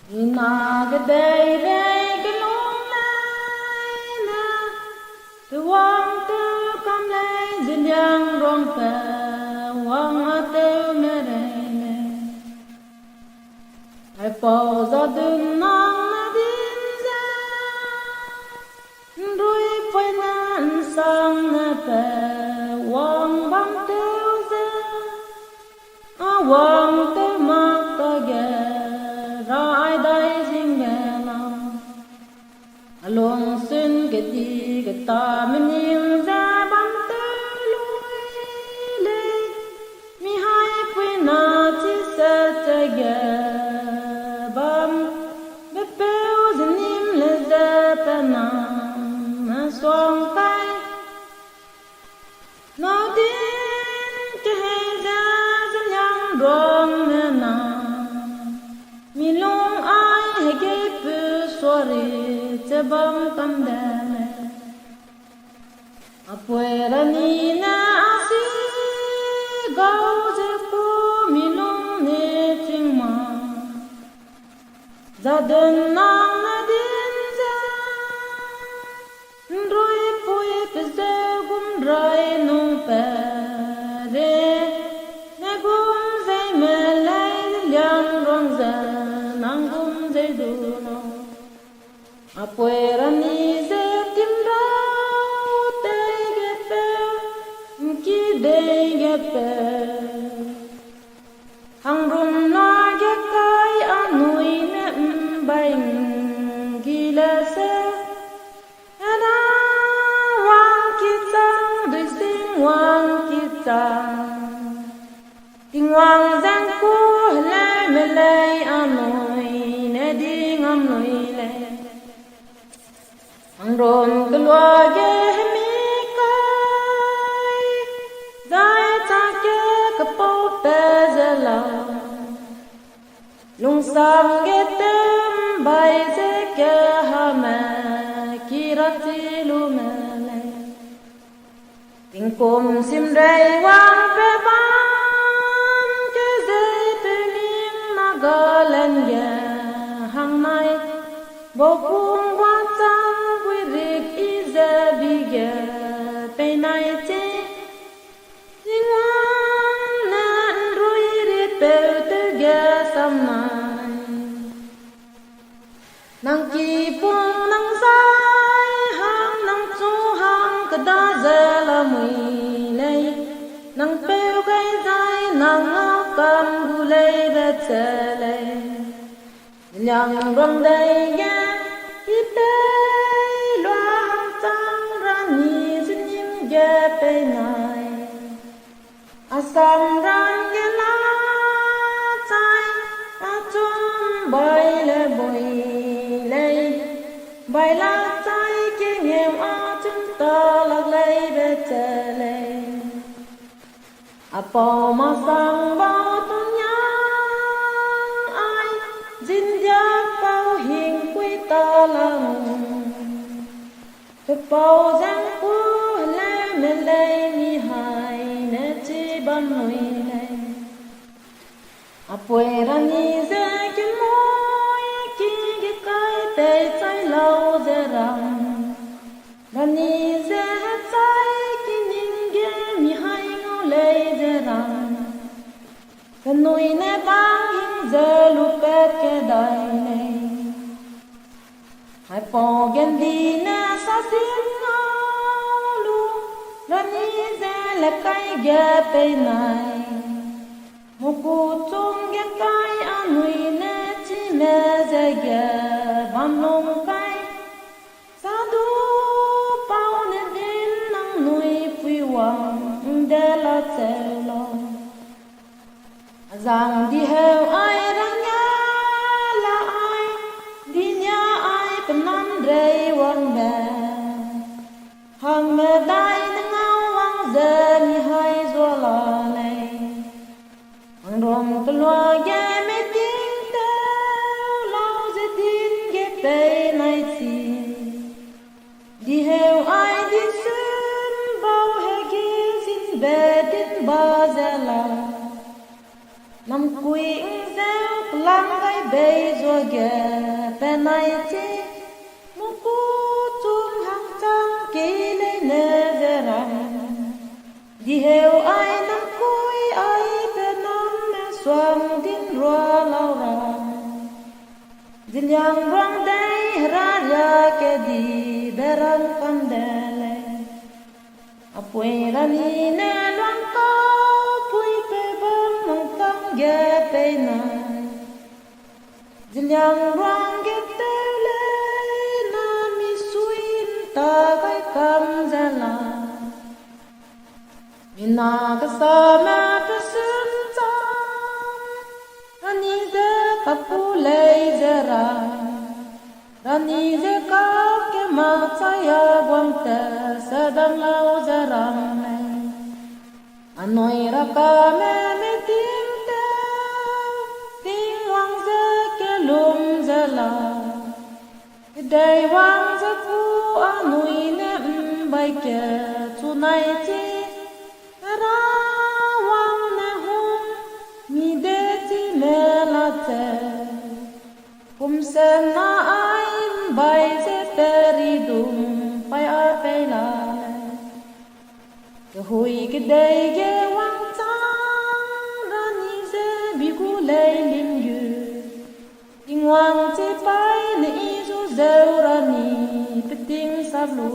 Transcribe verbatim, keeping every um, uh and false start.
Mina kedeirei kelung leine, tewang tew kam lei Zeliangrongbe wang a tew merei lei. Aipau Zadun nang ne din ze, nruipoine nsang ne pe wang bam tew ze, a wang tew mak dage rai dai zingbe lau. A lungsun kedi ketame ning ze bam tew lui lei, mihaipuina chi set ze ge bam, bepeu ze nim le ze pe nang ne suang kai. Nâu din kehei ze Zeliangrongme na, mi lung ai hegeipu suari ze bam kam de lei. Apui Rani ne a si gau ze ku mi lung ne ching ma, Zadun nang ne din ze, nruipui pe ze gum rai nung pe re, ne gum zeime lei Zeliangrong ze nang gum zei du lau. Apui Rani ze timrau tei ge peu, nki dei ge peu, hangrum na ge kai anui ne mbai nggi le se. Hera wangkichang, duising wangkichang, Tingwang zeng ku heleume lei anui ne di ngam lui lei. Hangrum kelua ge hemi kai, zai chake kepau pe ze lau. Lungsang ge tem bai ze kehame ki ra chi lume lei. Tingkum simrei wang pe bam ke zei tewning Nagaland ge hangnai, baupung ba chang buirik i ze bi ge peinai chi. Tingwang ne nruiri peu tew ge sam nai. Nang kipung nang zai hang nang chu hang keda ze lamui lei, nang peu gai zai nang ngau kam gu lei be che lei. Zeliangrong dei ge, i pei lua hangchang Rani Zenim ge pei nai. Asam ram ge la chai, achum bai le bui lei. Bai la chai kengeu achum ta lak lei be che lei. Apau masang bau tung yang ai, zindia pau hingpui ta lang. Pepau zeng ku heleume lei mi hai ne chi bam lui lei. Apui Rani ze kemui ki ge kai tei chai lau ze rang. Rani ze hechai ki ning ge mi hai ngau lei ze rang. Penui ne bang hing ze lupat kedai lei. Haipau Gandhi ne sa sim ngau lu, Rani ze le kai ge pei nai. Muku chung ge kai anui ne chime ze ge bam lung kai. Sadu pau ne din nangnui pui wang de la cheu lau. Azang di heu ai rang ya la ai, di nia ai pe nam rei wangbe. Hangmedai ne ngau wang ze mi hai zua la lei. Hangrum kelua ge mei gai bei zuage penai chi, muku chung hangchang kei leine ze ram. Diheu ai nampui ai pe namme suang din rua lau ra. Zeliangrong dei hera ria kedibe rang kam de lei. Apui rani ne luangkau pui pe bam nang tang ge pei nai. Zeliangrong ge tew lei na misui nta gai kam ze la. Mina kesame pe sum chang, rani ze kapu lei ze ra, rani ze kakema chaya guang te sedam lau ze ram lei. Anui rakame meting te, Tingwang ze kelum ze la. Kedei wang ze pu anui ne mbai ke chunai chi, Hera wang ne hung mi de chi me la che. Kumsena ai mbai ze peridung pai a pei la lei. Kehui kedei ge wangchang rani ze bi gu lei lim gu. Tingwang chipaî ne i zu zeu rani peting sap lu